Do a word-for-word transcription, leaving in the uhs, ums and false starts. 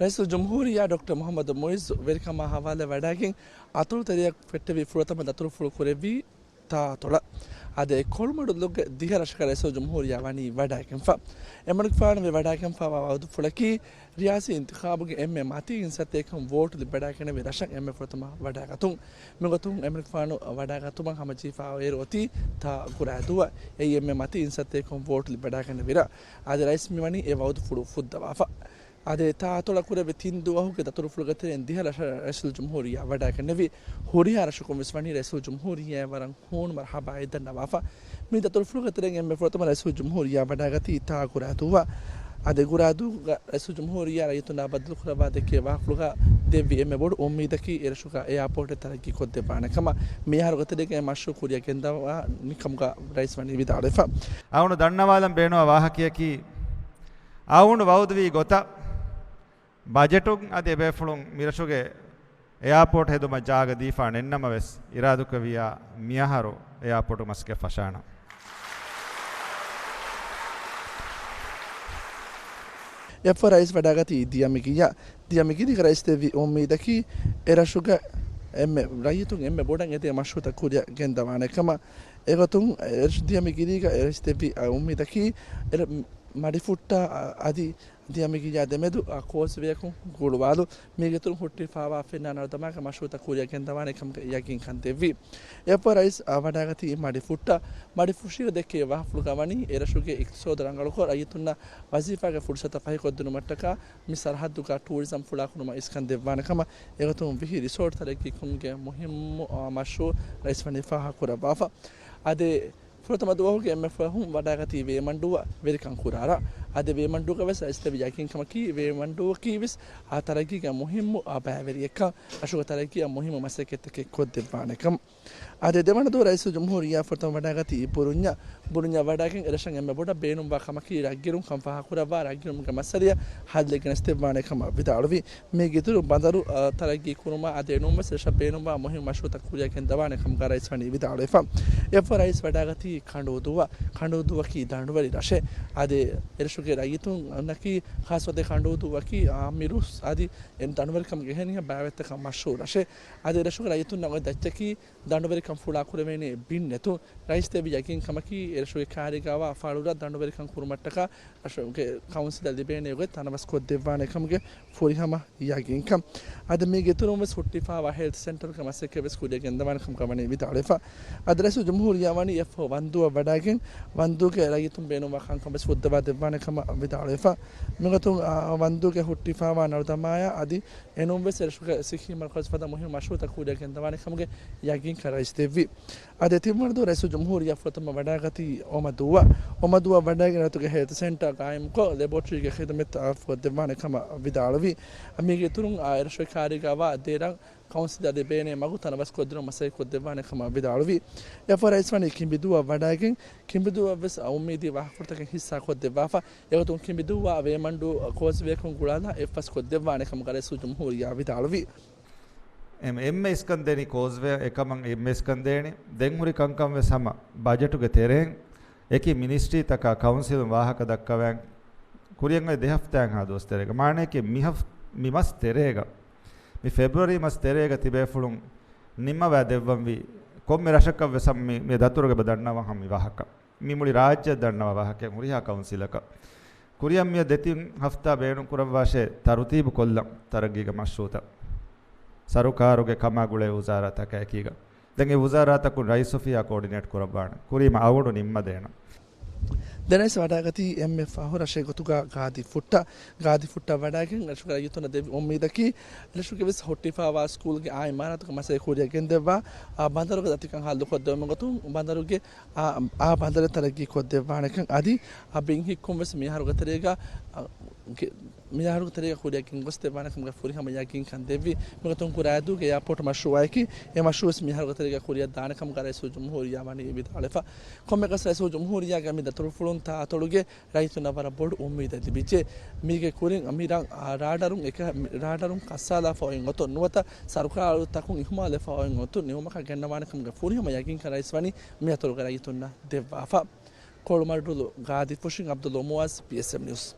ރައީސުލްޖުމްހޫރިއްޔާ ޑޮކްޓަރ މުޙައްމަދު މުޢިއްޒު ވެރިކަމާ ޙަވާލުވެ ވަޑައިގެން އަތޮޅު ތެރެއަށް ފެއްޓެވި ފުރަތަމަ ދަތުރުފުޅު ކުރެއްވީ ތާ އަތޮޅަށް. އާދެ، ކޮޅުމަޑުލުގެ ދިހަ ރަށަކަށް ރައީސުލްޖުމްހޫރިއްޔާ ވަނީ ވަޑައިގެންފަ. އެމަނިކުފާނު ވެ ވަޑައިގެންފާވާ ވައުދުފުޅަކީ، ރިޔާސީ އިންތިޚާބުގެ އެންމެ މަތީ އިންސައްތައެއްކަން ވޯޓު ލިބިވަޑައިގެންނެވި ރަށަށް އެންމެ ފުރަތަމަ ވަޑައިގަތުން. މިގޮތުން އެމަނިކުފާނު ވަޑައިގަތުމަށް ހަމަޖެހިފާ އޭރު އޮތީ ތާ ގުރާދޫއަށް. އެއީ އެންމެ މަތީ އިންސައްތައެއްކަން ވޯޓު ލިބިވަޑައިގެންނެވި ރަށް. އާދެ، ރައީސް މިވަނީ އެ ވައުދުފުޅު ފުއްދަވާފަ. އާދެ، ތާ އަތޮޅަށް ކުރެއްވި ތިން ދުވަހުގެ ދަތުރުފުޅުގެ ތެރެއިން ދިހަ ރަށަށް ރައީސުލްޖުމްހޫރިއްޔާ ވަޑައިގެންނެވި. ހުރިހާ ރަށަކުން ވެސް ވަނީ ރައީސުލްޖުމްހޫރިއްޔާއަށް ވަރަށް ހޫނު މަރުޙަބާ އެދަންނަވާފަ. މި ދަތުރުފުޅުގެ ތެރެއިން އެންމެ ފުރަތަމަ ރައީސުލްޖުމްހޫރިއްޔާ ވަޑައިގަތީ ތާ ގުރާދޫއަށް. އާދެ، ގުރާދޫގަ ރައީސުލްޖުމްހޫރިއްޔާ ރައްޔިތުންނާ ބައްދަލުކުރައްވާ ދެއްކޭ ވާހަކަފުޅުގަ ދެއްވި އެންމެ ބޮޑު އުއްމީދަކީ އެރަށުގަ އެއާޕޯޓެއް ތަރައްގީ ކޮށްދެއްވާނެ ކަމަށް. މި އަހަރުގެ ތެރޭގަ އެ މަޝްރޫޢު ކުރިއަށް ގެންދަވާނެ ކަމުގަ ރައީސް ވަނީ ވިދާޅުވެފަ. އަޅުގަނޑު ދަންނަވާލަން ބޭނުންވާ ވާހަކަޔަކީ، އަޅުގަނޑު ވައުދުވީ ގޮތަށް ބަޖެޓުން އަދި އެބޭފުޅުން މިރަށުގެ އެއާޕޯޓް ހެދުމަށް ޖާގަ ދީފާ ނެތްނަމަވެސް، އިރާދަކުރެއްވިއްޔާ މިއަހަރު އެއާޕޯޓު މަސައްކަތް ފަށާނަން. އެއަށްފަހު ރައީސް ވަޑައިގަތީ ދިޔަ މިގިޔަށް. ދިޔަ މިގިރީގަ ރައީސް ދެއްވި އުއްމީދަކީ، އެރަށުގަ އެންމެ ރައްޔިތުން އެންމެ ބޮޑަށް އެދޭ މަޝްރޫޢުތައް ކުރިއަށް ގެންދަވާނެ ކަމަށް. އެގޮތުން އެރަށު ދިޔަ މިގިރީގަ ރައީސް ދެއްވި އުއްމީދަކީ، އެރަށް މަޑިފުއްޓާ އަދި ދިޔަ މިގިޔާ ދެމެދު ކޯސްވޭއަކުން ގުޅުވާލުން. މީގެ އިތުރުން ހުއްޓިފާވާ ފެންނާ ނަރުދަމާގެ މަޝްރޫޢުތައް ކުރިއަށް ގެންދަވާނެ ކަމުގެ ޔަގީންކަން ދެއްވި. އެއަށްފަހު ރައީސް ވަޑައިގަތީ މަޑިފުއްޓަށް. މަޑިފުށީގަ ދެއްކޭ ވާހަކަފުޅުގަ ވަނީ، އެރަށުގެ އިޤްތިޞާދު ރަނގަޅުކޮށް، ރައްޔިތުންނަށް ވަޒީފާގެ ފުރުޞަތު ފަހިކޮށްދިނުމަށްޓަކާ މި ސަރަޙައްދުގަ ޓޫރިޒަމް ފުޅާކުރުމަށް އިސްކަން ދެއްވާނެ ކަމަށް. އެގޮތުން ވިހި ރިސޯޓް ތަރައްގީކުރުމުގެ މުހިއްމު، އާ، މަޝްރޫޢު ރައީސް ވަނީ ފާހަގަކުރައްވާފަ. އާދެ، ފުރަތަމަ ދުވަހުގެ އެންމެ ފަހުން ވަޑައިގަތީ ވޭމަންޑޫއަށް ވެރިކަން ކުރާ ރަށް. އާދެ، ވޭމަންޑޫގަ ވެސް ރައީސް ދެއްވި ޔަގީންކަމަކީ، ވޭމަންޑޫއަކީ ވެސް އާ ތަރައްގީގެ މުހިއްމު އާ ބައިވެރިއެއްކަން، ރަށުގެ ތަރައްގީއަށް މުހިއްމު މަސައްކަތްތަކެއް ކޮށްދެއްވާނެ ކަމަށް. އާދެ، ދެވަނަ ދުވަހު ރައީސުލްޖުމްހޫރިއްޔާ ފުރަތަމަ ވަޑައިގަތީ ބުރުންޏަށް. ބުރުންޏަށް ވަޑައިގެން އެރަށަށް އެންމެ ބޮޑަށް ބޭނުންވާ ކަމަކީ، ރަށްގިރުން ކަން ފާހަގަކުރައްވާ، ރަށްގިރުމުގެ މައްސަލައަށް ހައްލެއް ގެނެސްދެއްވާނެ ކަމަށް ވިދާޅުވި. މީގެ އިތުރުން ބަނދަރު، އާ، ތަރައްގީ ކުރުމާ އަދި އެނޫންވެސް ރަށަށް ބޭނުންވާ މުހިންމު މަޝްރޫޢުތައް ކުރިއަށް ގެންދަވާނެ ކަމުގަ ރައީސް ވަނީ ވިދާޅުވެފަ. އެއަށްފަހު ރައީސް ވަޑައިގަތީ ކަނޑޫދޫއަށް. ކަނޑޫދޫއަކީ ދަނޑުވެރި ރަށެއް. އަދި އެރަށުގެ ރައްޔިތުންނަކީ، ޚާއްޞަ ގޮތެއް ކަނޑޫދޫއަކީ، އާ، މިރުސް އަދި އެ ދަނޑުވެރިކަމުގެ އެހެނިހެން ބައިވެއްތަކަށް މަޝްހޫރު ރަށެއް. އަދި އެރަށުގެ ރައްޔިތުންނަށް އޮތް ދަތިތަކީ ދަނޑުވެރިކަން ފުޅާ ކުރެވޭނެ ބިން ނެތުން. ރައީސް ދެއްވި ޔަގީންކަމަކީ، އެރަށުގެ ކާރީގާވާ ފަޅުރަށް ދަނޑުވެރިކަން ކުރުމަށްޓަކާ ރަށުގެ ކައުންސިލަށް ލިބޭނެ ގޮތް ތަނަވަސް ކޮށްދެއްވާނެ ކަމުގެ ފުރިހަމަ ޔަގީންކަން. އަދި މީގެ އިތުރުން ވެސް ހުއްޓިފާވާ ހެލްތު ސެންޓަރުގެ މަސައްކަތް ވެސް ކުރިއަށް ގެންދަވާނެ ކަމުގަ ވަނީ ވިދާޅުވެފަ. އަދި ރައީސުލްޖުމްހޫރިއްޔާ ވަނީ އެއަށްފަހު ވަންދޫއަށް ވަޑައިގެން، ވަންދޫގެ ރައްޔިތުން ބޭނުންވާ ކަންކަން ވެސް ފުއްދަވާ ދެއްވާނެ ކަމަށް ވިދާޅުވެފަ. މިގޮތުން، އާ، ވަންދޫގެ ހުއްޓިފާވާ ނަރުދަމާޔާ އަދި އެނޫންވެސް އެރަށުގެ ސިއްހީ މަރުކަޒު ފަދަ މުހިންމު މަޝްރޫޢުތައް ކުރިއަށް ގެންދަވާނެ ކަމުގެ ޔަގީންކަން ރައީސް ދެއްވި. އާދެ، ތިންވަނަ ދުވަހު ރައީސުލްޖުމްހޫރިއްޔާ ފުރަތަމަ ވަޑައިގަތީ އޮމަދޫއަށް. އޮމަދޫއަށް ވަޑައިގެން ރައްޔިތުންގެ ހެލްތު ސެންޓަރ ގާއިމުކޮށް، ލެބޯޓްރީގެ ޚިދުމަތް ފުރިއަށް ދެއްވާނެ ކަމަށް ވިދާޅުވި. މީގެ އިތުރުން، އާ، އެރަށުގެ ކާރީގާވާ ދެ ރަށް ކައުންސިލަށް ލިބޭނެ މަގު ތަނަވަސް ކޮށްދިނުމަށް މަސައްކަތް ކޮށްދެއްވާނެ ކަމަށް ވިދާޅުވި. އެއަށްފަހު ރައީސް ވަނީ ކިނބިދޫއަށް ވަޑައިގެން، ކިނބިދޫއަށް ވެސް އުއްމީދީ ވާހަކަފުޅުތަކެއް ހިއްސާ ކޮށްދެއްވާފަ. އެގޮތުން ކިނބިދޫއާ ވޭމަންޑޫ ކޯސްވޭއަކުން ގުޅާލާ އެއްފަސް ކޮށްދެއްވާނެ ކަމުގަ ރައީސުލްޖުމްހޫރިއްޔާ ވިދާޅުވި. އެމް-، އެންމެ އިސްކަން ދޭނީ ކޯސްވޭ އެކަމަށް އެންމެ އިސްކަން ދޭނީ. ދެން ހުރި ކަންކަން ވެސް ހަމަ ބަޖެޓުގެ ތެރެއިން އެކި މިނިސްޓްރީތަކާ ކައުންސިލުން ވާހަކަ ދައްކަވަން ކުރިއަށް އޮތް ދެ ހަފްތާއެއްހާ ދުވަސް ތެރޭގަ. މާނައަކީ މި ހަފް-، މި މަސް ތެރޭގަ، މި ފެބްރުއަރީ މަސް ތެރޭގަ ތިބޭފުޅުން ނިންމަވާ ދެއްވަންވީ ކޮންމެ ރަށަކަށް ވެސް ހަމަ މި، މި ދަތުރުގެ ބަ ދަންނަވަން ހަމަ މި ވާހަކަ. މި މުޅި ރާއްޖެ ދަންނަވާ ވާހަކައެއް ހުރިހާ ކައުންސިލަކަށް. ކުރިއަށް މިއަށް ދެތިން ހަފްތާ ބޭނުން ކުރައްވާށޭ ތަރުތީބު ކޮށްލަން ތަރައްގީގެ މަޝްރޫޢުތައް. ސަރުކާރުގެ ކަމާ ގުޅޭ ވުޒާރާތަކާ އެކީގަ. ދެން އެ ވުޒާރާތަކުން ރައީސް އޮފީހާ ކޯޑިނޭޓް ކުރައްވާނެ. ކުރީމަ އަޅުގަނޑު ނިންމަދޭނަން. ދެން ރައީސް ވަޑައިގަތީ އެންމެ ފަހު ރަށެއް ގޮތުގަ ގާދިފުއްޓަށް. ގާދިފުއްޓަށް ވަޑައިގެން ރަށުގެ ރައްޔިތުންނަށް ދެއްވި އުއްމީދަކީ، ރަށުގެ ވެސް ހުއްޓިފާވާ ސްކޫލްގެ އާ އިމާރާތުގެ މަސައްކަތް ކުރިއަށް ގެންދެއްވާ، އާ، ބަނދަރުގެ ދަތިކަން ހައްލުކޮށްދެވުމުގެ ގޮތުން ބަނދަރުގެ އާ، އާ ބަނދަރެއް ތަރައްގީ ކޮށްދެއްވާނެކަން އަދި އާ ބިން ހިއްކުން ވެސް މިއަހަރުގެ ތެރޭގަ، އާ، ގެ-، މިއަހަރުގެ ތެރޭގަ ކުރިއަށް ގެންގޮސްދެއްވާނެ ކަމުގެ ފުރިހަމަ ޔަގީންކަން ދެއްވި. މިގޮތުން ގުރާދޫގެ އެއާޕޯޓް މަޝްރޫޢަކީ އެ މަޝްރޫޢު ވެސް މިއަހަރުގެ ތެރޭގަ ކުރިއަށް ދާނެ ކަމުގަ ރައީސުލްޖުމްހޫރިއްޔާ ވަނީ ވިދާޅުވެފަ. ކޮންމެއަކަސް ރައީސުލްޖުމްހޫރިއްޔާގެ މި ދަތުރުފުޅުން ތާ އަތޮޅުގެ ރައްޔިތުންނަށް ވަރަށް ބޮޑު އުއްމީދެއް ލިބިއްޖެ. މީގެ ކުރިން މި ރަށް، އާ، ރާޑަރުން އެކަ-، މި ރާޑަރުން ކައްސާލާފަ އޮތް ގޮތުން ނުވަތަ ސަރުކާރުތަކުން އިހުމާލުވެފަ އޮތް ގޮތުން ނިމުމަކަށް ގެންނަވާނެ ކަމުގެ ފުރިހަމަ ޔަގީންކަން ރައީސް ވަނީ މި އަތޮޅުގެ ރައްޔިތުންނަށް ދެއްވާފަ. ކޮޅުމަޑުލު ގާދިފުށިން ޢަބްދުﷲ މުޢާޒް، ޕީއެސްއެމް ނިއުސް.